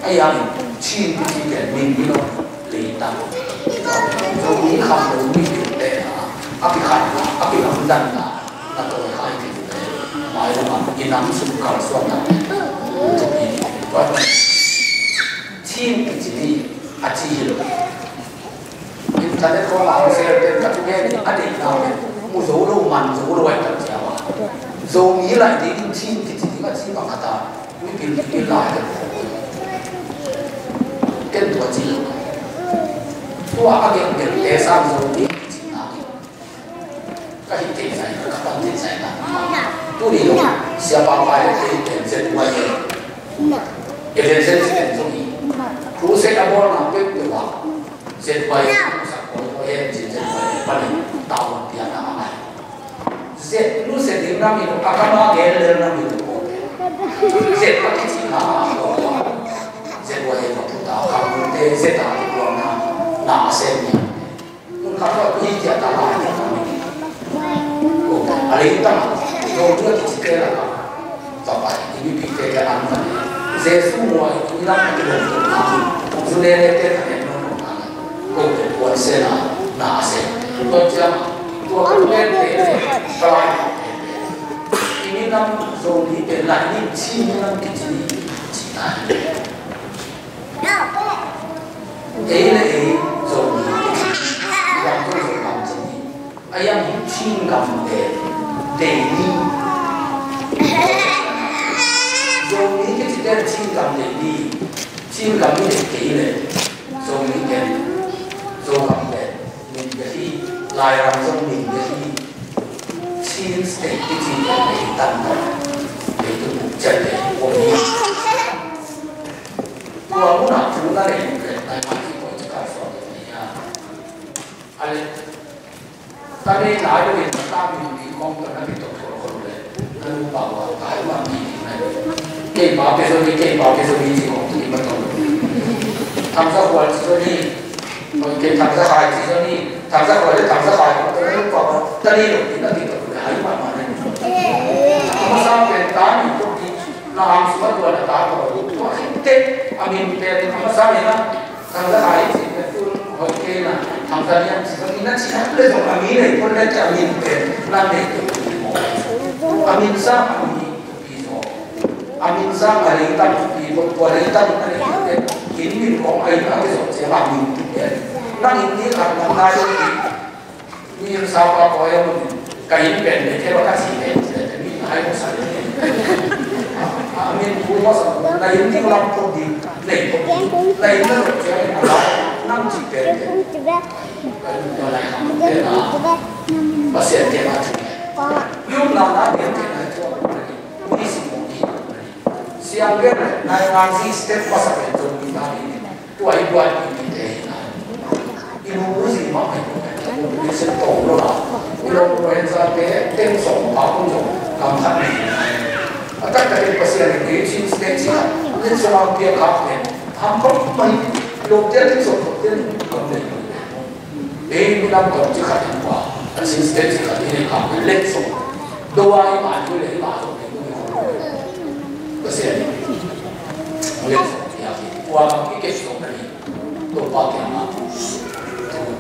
Ai ang Chin kici pen min pe lo. Leitang. Zomi kham lo mi pe te na. A kikhan na, a kilamdan na. Na tawi hai kei te, mailamah i nam sung kalsuanna thupi. Chin kici ni a ci hi lo. Internet khawng a hong share pen ka tu ngen in a deihna pen mu zo lo, man zo lo ai tak ciang a. Zomi lai ding in Chin kici ding a ci bang khat a mipil mipil lai pen ken tua ci lo. Tua a gen gen te sang Zomi kici na. Ka hih theih zai, ka pan theih zai na. Tuni lo, siapa pa le theih pen Z Y A. Evangelist pen zong hi. Crusade a bawlna peuhpeuh ah Z Y A sak pawl pawl hen cin Z Y A panin tavuan piakna a ngai. Z lu se ding na mi lo, a kama gel lel na mi lo. Z a kici na a lo. Z Y A ka puta, ka puta, Z a kipuang na, na a sem ni. Mun khat tawh i hih ciah ta lai. A leitang ah, Zomi a kicite lakah, Vapa i mipite te an van. Jesu muai i lam a kilawm tuk na, zu lele te ka nen nawn tuk na, ko te puan se na, na a se. Tua ciang, tua ka pen te te, ka lai na te te. I minam Zomi pen lai ning Chin minam kici ni, ci ta hi. Ei le Gamte deih ni. Zomi kicite Chin gam deih ni. Chin gam i deih kei leh Zomi ken Zogam pen min bek hi. Lairam zong min bek hi. Chin State kici pen deih tan. Leitung buk ciat deih om hi. Tua munah thu na neih pen nai mah ci koi ci kai suak ni a. A le, ta nei lai lo in ta mi mi kong ta na mi tok tok ko le. Na nu pa wa ta hai ma mi ni na. Kei pa pe zo ni, kei pa pe zo ni ci kong tu ni ma tok. Thang sa kwa ci zo ni. Mo kei thang sa hai ci zo ni. Thang sa kwa le thang sa hai ko ta na nu pa wa ta nei lo ni na mi tok le hai ma ma ni. Ma sa pe ta mi tok ni. Na ang suma tua na ta ko. Tua khit te a min pe ma sa ni na. Thang za hai ci pen tun hoih kei na, thang za lian ci zong ina ci hak le zong a mi nei pon le a min pen na nei pen tun mo. A min sa a mi pi zo. A min sa a lei tam pi mo, tua lei tam a lei pen in min kong ai a ke zong ci a min pen. Nang in ni khat nang nai lo ni. Mi sapa ko ya mun ka in pen le te ba ka si le te mi hai ko sa le. A min ku ma sa na in ding lam ko di nei ko di. Na in na lo cia in a la nang ci pen te. Ka in ko lai ham te na. Pasian te na ci. Yu na na pen te na tua. Mi si mo ki. Siang pen nai ngang si step ma sa pen to mi na ni. Tua i buat i pi te hi na. I lu lu zi mah hi. Lu lu zi tong lo la. I lo lu hen sa te teng song pa kong zong kam khat ni. A tak tak i Pasian i Chin State ci khat. Len song ang pia khat te. Ham kong mai. Lo te teng song te kam nei. Ei mi lam tong ci khat in kua. A Chin State ci khat in kua. Len song. Do wa i ma i le i ma song. Pasian i. Len song. Ya ki. Kua kam i ke song na ni. Topa kiangah thu,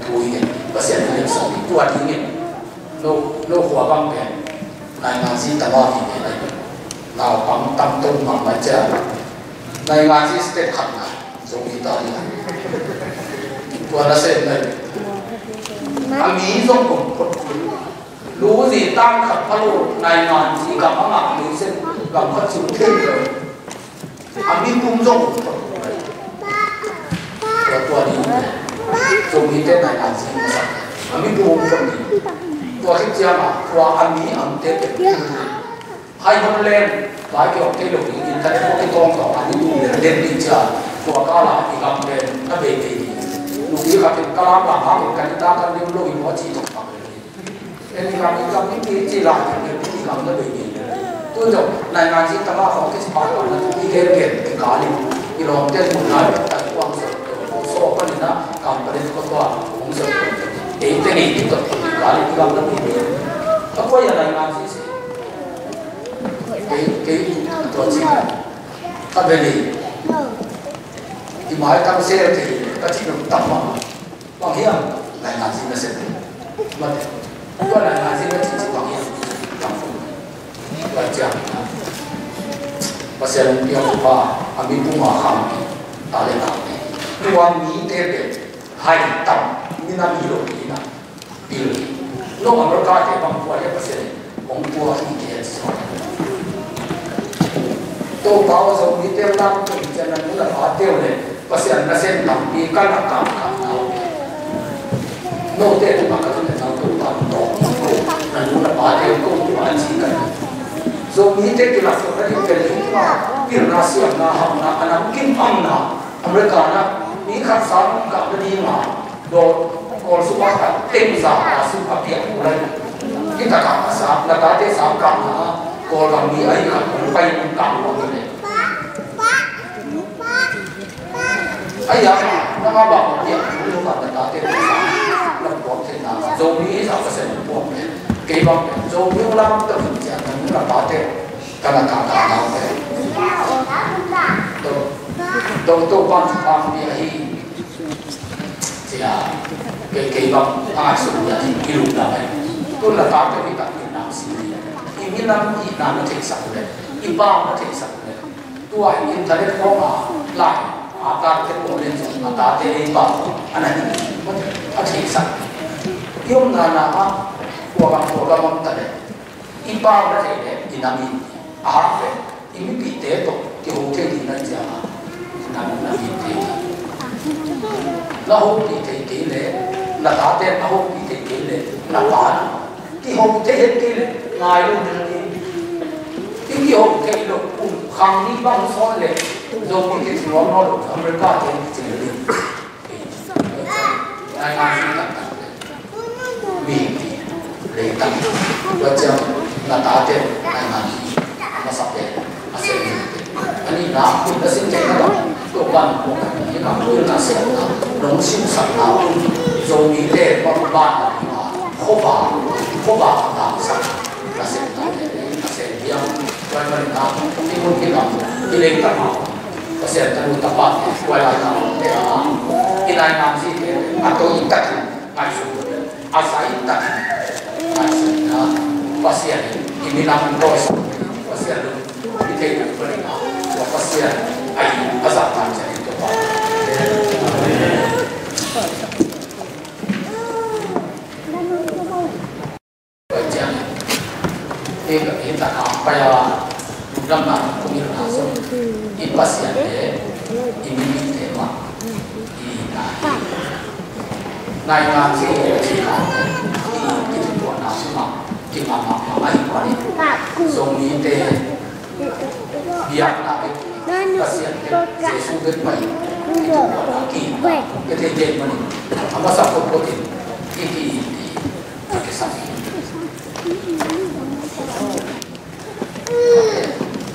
thu hi ngen. Pasian thu ngen sawm hi. Tua dingin no, no khua bang pen nai ngan si tama hi ngen ai. Naupang tam tom mahmah ciang nai ngan si step khat na zong hi ta hi. Tua na sem nai. A mi zong kong phot. Lu zi tan khat pha lo nai ngan si gam a ngak mi sem gam khat sung thei lo. A mi pum zong tua, tua ni. Zong mi te nai ngan si masa. A mi pum zong ni. Tua khit ciang a, tua a mi ang te te. Hai hon len, vai ke ong te lo ni, internet ko ki tong tong, a mi pum len len ni cia. Tua ka la i gam len, a bei bei ni. Lu i ka ken ka la ka ha ken ka ni ta ka ni lo i mo ci tong tong. En i kam, i kam, i pi ci lai, i pi i kam na bei ni. Tu jong nai ngan si tama khong kisi pa pa na tu i gen gen i ka ni. I lawm te mun lai ta kuang so. So pa ni na kam pa ni ko tua khong so. Ei te ni ti to ka ni i kam na bei ni. Ka ko ya nai ngan si si. Ei, ei, tua ci. Ka bei ni. I mai tang se te ka ci no tama. Bang hiam, nai ngan si na sem. Mate. Tua nai ngan si na sem bang hiam. Bang hiam. Pasian piang pa, a mi puma kham ki. Ta le ta. Tua mi te pe. Hai tam. Mi na mi lo ki na. Pil. No America te bang tua ya Pasian. Hong tua hi kei a ci. Topa aw, Zomite lam tung ciang na nu na pate uh le Pasian nasem tampi ka na kam kam na uh. Note tu ma ka tu na nau Topa tawh na nu na pate uh ko tu a ci ka. Zomite kilak tua na ding pen hi ma pilna siamna hamna a nam kim amna America na mi khat sang kam na ding a Dawl, Kawl sung ah khat teng za a sung a piak uh lai. Hih takah a sa, na tate sang kah na, Kawlgam mi ahi khat hong pai nung kah uh a hi leh. Ahi a, nang a bang a piak uh nung kah na tate sang na puak thei na, Zomi hi sa ka sen puak. Kei bang pen, Zomi uh lam tawh hin cian na nung na pate, ka na kah kah na uh pen. Tawh, tawh, tawh pan pan pi ahi. Cia, kei, kei bang, a ngai sung ya, i lungdam ai. Tun la tak te i tak i nam si ni. I minam i nam na theisak le, i bang na theisak le. Tua i internet khong a, lai, a tak te khong len sung, a tak te i bang, a na hi, a theisak. I om na na a, Tua gam, tua gam om ta leh, i pau na thei leh i nam hi. A hang pen i mipihte tawh kiho thei ding na hih ciangin na, na mite hi. Na hopih thei kei leh, na tate a hopih thei kei leh, na pa na kiho thei het kei leh ngai lo ding hi. I kiho thei lo, kum khang nih bang sawt leh, Zomi kici nuam nawn lo, America te kici lel ding. Nai ngan zi taktak le mi le tak. Tua ciang na tate nai ngan zi a masa pen a sem zi. A nihna, kun na sin kei na bang, Topa'n hong pua hi. Ka pua na sem na, nong simsakna, Zomite pa ban na, khuavak, khuavak na sak. Nasem, nasem hiam? Tua ahih manin ah, i mun, i gam, i leitang ah Pasian tanu tapate, tua lai tangte ah, i nai ngan zite a toi takin ngaihsun, a zai takin ngaihsun in ah, Pasian in i minam tawi sak, Pasian lungsim i thei ahih manin ah, tua Pasian a zahtak ciangin tua pa. Tua ciang, hih, hih takah pai a, lungdamna, kong hilhna zong, i Pasian le i mite mah i hi ta hi. Nai ngan zi, zi kha, i, i kituahna sungah kimamah mah ahi manin, Zomite biakna bek, Pasian bek, Jesu bek mah i kituahna, ki, kei te i gen manin, a masa phot photin i ki, i, a kisak hi.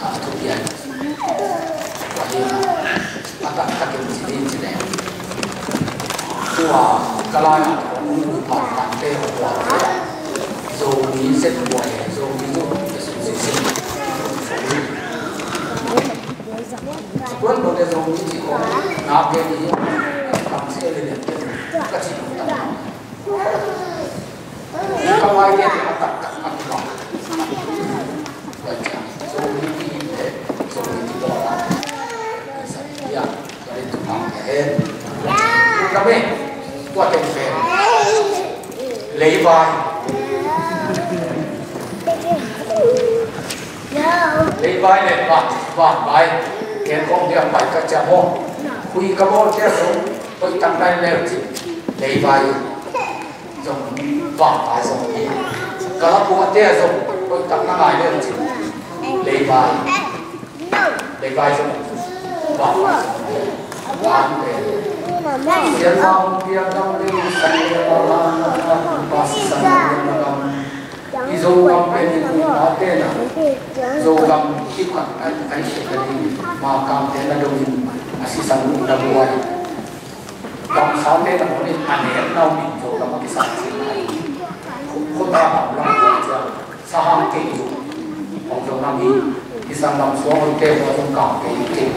A thupian, tua hi a, a taktakin ci ding ci leng, tua ka lai-ah kong phalphante, tua Zomi zet buai, Zomi zu, Zomi zet buai. Kuan lo le Zomi ci ko na pe ni, kam se le le, ka ci ta. Ka mai te a taktak a kibang. Tua ciang Zomi ti le Zomi ti ko a, i sa ia, ka le tu pang te hen. Ka me, tua teng pen Leivai. Leivai le Vang, Vangvai. Ken kong dia pai ka ciang ho. Hui ka bol cia so, hoih tak nai leu ci. Leivai zong, Vangvai zong hi. Ka la pua te zong, hoih tak na ngai leu ci. Leivai. Leivai zong, Vangvai zong hi. Vang te. Sian Vang piak dang li sang le la la, pa si sang le la la. I Zogam pen i Zogam te na, Zogam kiphat an, an si ka ding, ma kam te na dong in, a si sang na buai. Gamsa te na hon in a nek nau min Zogam a kisang sin ai. Khuta bang lam buai cia, sahang kei zu. Hong Zogam hi, kisang lam suang hon te hua zong kang kei kei.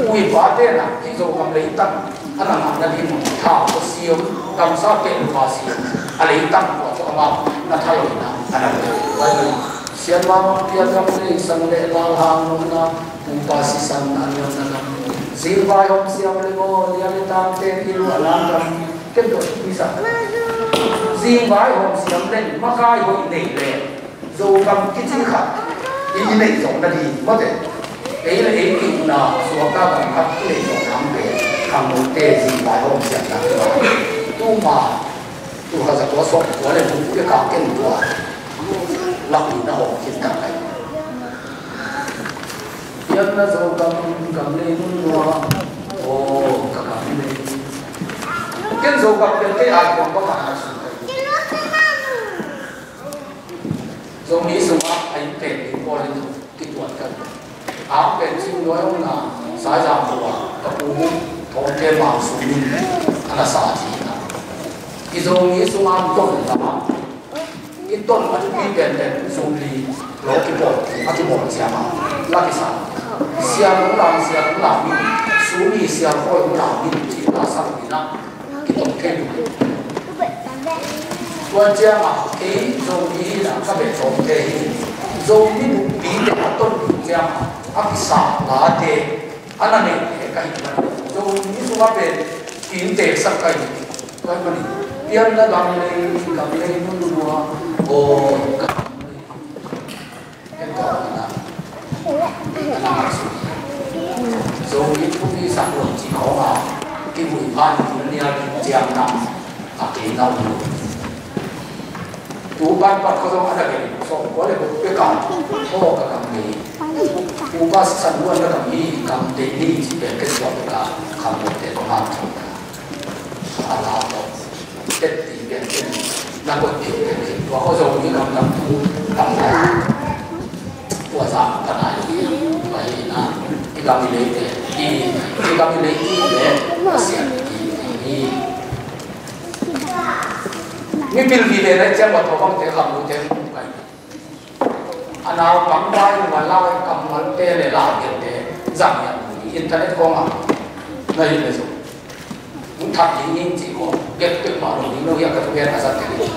Ui pa te na, ki Zogam leitang a na ngah nading tha ko siam, gamsa kei lu pa siam, a leitang kua tawh amau na thalawhna a na ngah. Sian Vang piak dang li sang le la hang nopna, pu pa sisan a nuamna lam. Zingvai hawm siam le maw, lia le tangte i luahna lam. Ken tawh i sa. Zingvai hawm siam le makai hoih nei le Zogam kici khat i, i neih zawh nading mawte. Ei le ei kihna suakta gam khat i neih zawh nang pen khangnote zingvai hawm siam nang pen. Tuma, tu kha za kua sawm kua le bu ke ka ken tua. Lak ni na hawm khin tak ai. Pianna Zogam gam le nun lua. Aw, ka gam le. Ken Zogam pen kei ai kuang bang a na sun kai. Zomi sungah a inntek ding pawl in kituat kan. A pen Cing Nuai omna Saizang khua ka pu Thawngte Mang Sum in a na sa ding a. I Zomi sungah ton la, i ton a thupi penpen Zomi law kipawl, a kipawl ciang a la kisa. Sial hong lam, sial hong lam in, Sumi sial khawi hong lam in, ci la sa lo in a. Kitong thei lo. Tua ciangin kei Zomi hi na ka beh tawmte hi. Zomi buppi te a ton lo ciangin a kisa late a na nei te ka hi na. Zomi sungah pen Inn teeksak ka hi. Tua ahih manin pianna gam lei, gam lei mun lua, aw, gam lei. Ken ka om na. Ka na ngak suk. Zo in thupi sak lo ci khawng a kivui phan in nial kim ciang na. A kei na um lo. Tu pan pan kha zong a na gen sawm kua le kua pek a, aw ka gam lei. Tu pa sisan luan na gam hi, gam deih ni ci pen ken tua pek a, kham lo te kong hang thong na. A la tawh tet ti pian pian, na koih pian pian, tua kha zong hi gam gam tu tam lai. Tua zah ka nai lo hi, tua hi na. I gam i lei te, i, i gam i lei i le, Pasian i, i. Mi pilvi le na ciang tua bang te kham lo te kai. A nau kam vai, ma lai, kammal te le la te te zang ya. Internet kong a na hi le zo. Hong that ding ning ci kong, bek bek mah lo ding lo hi a ka thu gen a zat te.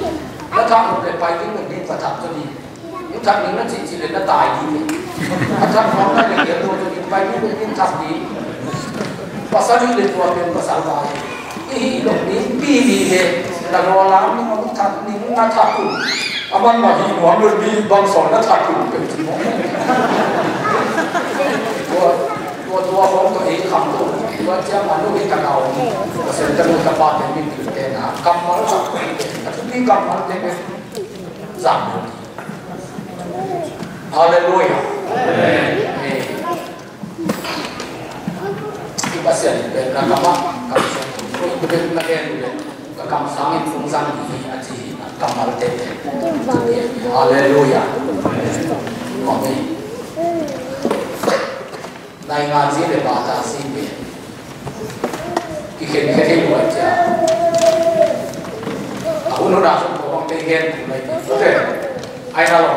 Na that lo le pai ding lo ding ka that zo ding. Hong that ning na ci ci le na tai ding le. A that mah na le gen lo zo ding pai ding lo ding that ding. Pasal hi le tua pen pasal vai. I hih lo ding pi ni le. Na lo lam ning hong that ning na that un. A man mah hi nuam lo ding bang sawn na that un pen ci mawk. Tua Tua tua khawng tua ei kham tua tua ciang a nu hi ta kau. Tua sen ta nu ta pa te mi pil te na kammal sa tua hi te. A thupi kammal te pe zang. Halleluia. Amen. Amen. I Pasian in pe na kama kam sa tua hi te na en pe. Ka kamsang in fung zang hi a ci hi na kammal te te. Halleluia. Amen. Naingan zi le bata zi pen kikhen khe thei lo a cia. A hun hun a sung ko bang te gen tu lai pi. Ok. Ai na lo.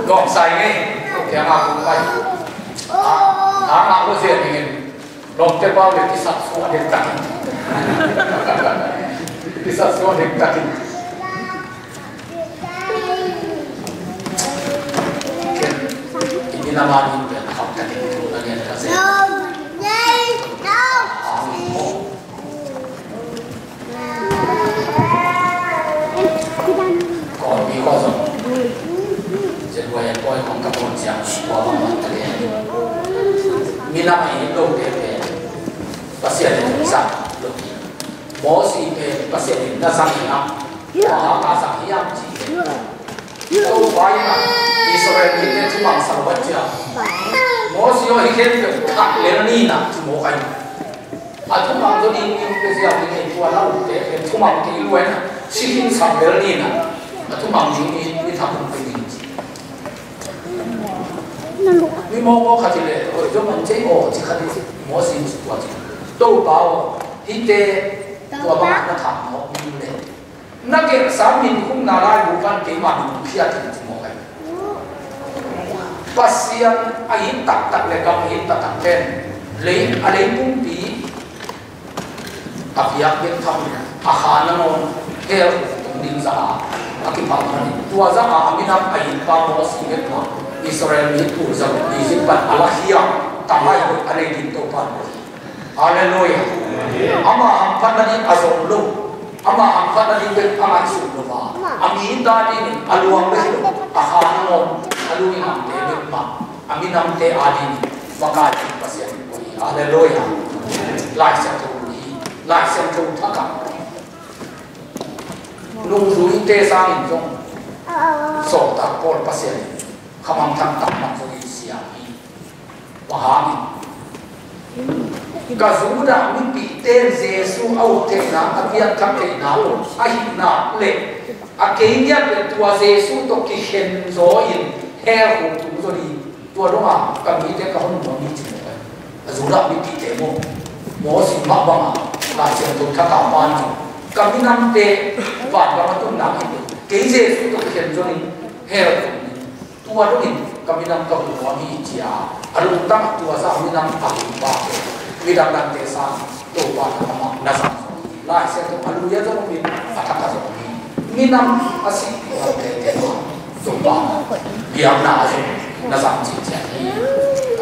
Gawm sai ngei. Ok, a ma kung pai. A, a ma ko zi a dingin. Lawmte pau le kisat suah dek takin. Kisat suah dek takin. Ken, i minam a ding pen kham takin thu na ngen ka se. Ang ko. Kawlpi kua zong Zedua en pawi kong ka pawn ciang kua bang bang ka lian. Minam a it lote pen Pasian in zang lo hi. Mosi pen Pasian in na zang hi a, kua hang a zang hiam ci hi. Topa in a Israel mite thumang sa lo a ciang Mosi aw hi khen peuh thah lel ni na ci mawk a hi. A thumang zaw ding in pia ziau ding in tua na um te, thumang kei lua in a, si khin sam bel ni na. A thumang ding in, i thak um pe ding ci. Mi mawkmawk khat hi le, oi, zaw man cei aw, ci khat hi, Mosi tua ci. Topa aw, hihte, tua bang na thak mawk ding le. Na gelhsa min khumna laibu pan keimah min khum khia khin ci mawk a hi. Pasian a it taktak le gam a it taktak pen lei, a lei pumpi a piak bek tham a kha nangawn hell khuk tung ding zah a kiphal manin tua zah a a minam a it pa Mosi bek mah Israel mi tul zah Egypt pan a la hiam tamai hoih a nei ding Topa in Halleluia. Ama hamphatna ding a zong lo, ama hamphatna ding bek a ngaihsut lo a, a mite a dingin a luang bek hi lo, a kha nangawn a lui ngamte bek mah a minamte a dingin makai ding Pasian in ko hi. Halleluia. Lai Siangtho hi, Lai Siangtho thak a nungzuite sangin zong sawltak pawl Pasian in khamangthang taktak zong in siam hi. Bang hangin ka Judah mipihte in Jesu a up theihna, a pianthak theihna, a hihna le a kei ngiat le tua Jesu tawh kikhen zaw in hell khuk tung zaw ding, tua dong a ka mite ka hon nuam hi ci mawk a hi. A Judah mipihte maw, Mosi mah bang a Lai Siangtho thak a pan zong ka minamte van gam a tunna hi, kei Jesu tawh kikhen zaw in hell khuk tung ding. Tua dongin ka minam ka hun nuam hi, ci a, a lungtang tua zah minam a hun pa te, midang dangte sang Topa na amah na zang zong hi. Lai Siangtho a lui a zong hi, a thak a zong hi. Minam a sih tua te te Topa biakna a zong na zang ci cian hi.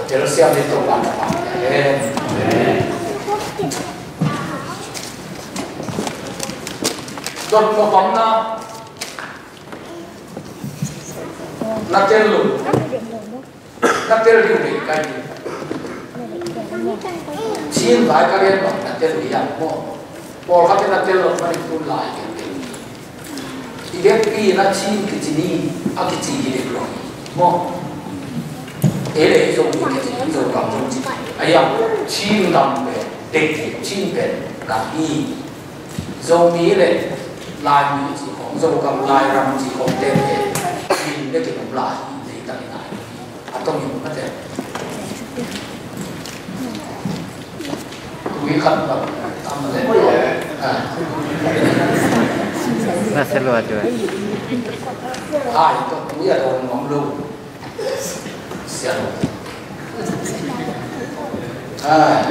Telsiam ding Topa na pang. Amen. Dot lo bang na, na tel lo. Na tel ding bei kai ding. Chin vai ka lian bang na tel ding yang maw. Pawlkhat in a tel lo manin tu lai ken tel ni. I vekpi in a Chin kici ni, a kici hi dek lo hi maw. Ei le ei Zomi kici hi, Zogam Zomi kici. A yang Chin gam pen dek hi, Chin pen gam hi. Zomi le Laimi ci khong, Zogam Lairam ci khong te pen min dek in om lai hi, dei tak in ai. A tong in mate. Tui khat bang tam le. Ah. Na se lua tu. Ai, to tui a dong mong lo. Sian. Ai.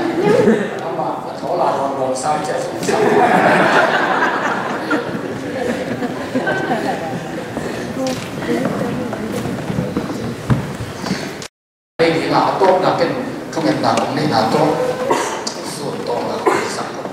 Ama a tho la dong dong sai cia sung sa. Ei ding a tawpna pen thungetna kong neihna tawh, sun tawh na kong sak kong